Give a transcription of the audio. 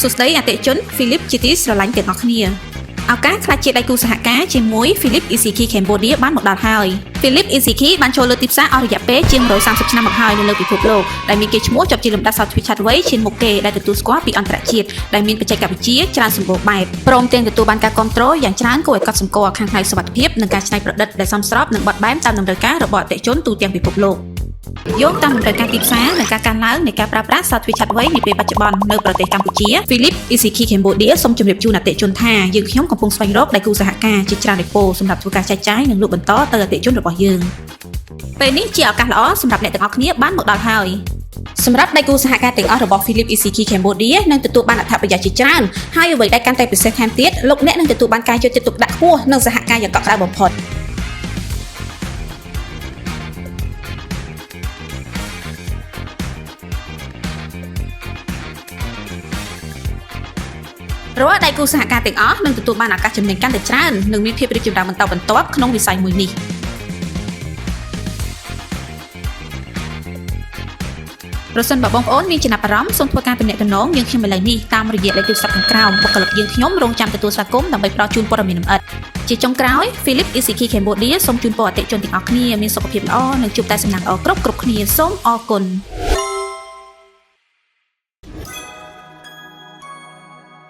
សួស្តីអតិថិជន Philips ជាទីស្រឡាញ់ទាំងអស់គ្នាឱកាសក្លាយជាដៃគូសហការជាមួយ Philips Easykey Cambodia បានមកដល់ហើយ Philips Easykey បានចូលលើទីផ្សារអស់រយៈពេលជាង130ឆ្នាំមកហើយនៅលើពិភពលោកដែលមានកេរ្តិ៍ឈ្មោះជាប់ជាលំដាប់សោតទ្វារឆាតវៃឈានមុខគេដែលទទួលស្គាល់ពីអន្តរជាតិដែលមានបច្ចេកវិទ្យាច្រើនសម្បូរបែបព្រមទាំងទទួលបានការគាំទ្រយ៉ាងច្រើនគួរឲ្យកត់សម្គាល់ខាងផ្នែកសុវត្ថិភាពនិងការច្នៃប្រឌិតដែលសមស្របនិងបត់បែនតាមតម្រូវការរបស់អតិថិជនទូទាំងពិភពលោក យោងតាមតម្រូវការទីផ្សារនិងការកើនឡើងនៃការប្រើប្រាស់សោតទ្វារឆាតវៃនាពេលបច្ចុប្បន្ននៅប្រទេសកម្ពុជា Philips Easykey Cambodia សូមជម្រាបជូនអតិថិជនថាយើងខ្ញុំកំពុងស្វែងរកដៃគូសហការជាច្រើនដេប៉ូសម្រាប់ធ្វើការចែកចាយនិងលក់បន្តទៅអតិថិជនរបស់យើងពេលនេះជាឱកាសល្អសម្រាប់អ្នកទាំងអស់គ្នាបានមកដល់ហើយសម្រាប់ដៃគូសហការទាំងអស់របស់ Philips Easykey Cambodia នឹងទទួលបានអត្ថប្រយោជន៍ជាច្រើនហើយអ្វីដែលកាន់តែពិសេសថែមទៀតលោកអ្នកនឹងទទួលបានការយកចិត្តទុកដាក់ខ្ពស់និងសហការយ៉ាងកក់ក្ដៅបំផុត រាល់ដៃគូសហការទាំងអស់នឹងទទួលបានឱកាសចំណេញកាន់តែច្រើននិងមានភាពរីកចម្រើនបន្តបន្ទាប់ក្នុងវិស័យមួយនេះប្រសិនបើបងប្អូនមានចំណាប់អារម្មណ៍សូមធ្វើការទំនាក់ទំនងយើងខ្ញុំឥឡូវនេះតាមរយៈលេខទូរស័ព្ទខាងក្រោមបុគ្គលិកយើងខ្ញុំរងចាំទទួលស្វាគមន៍ដើម្បីផ្ដល់ជូនព័ត៌មានលម្អិតជាចុងក្រោយ Philips Easykey Cambodia សូមជូនពរអតិថិជនទាំងអស់គ្នាមានសុខភាពល្អនិងជួបតែសំណាងល្អគ្រប់គ្រប់គ្នាសូមអរគុណ។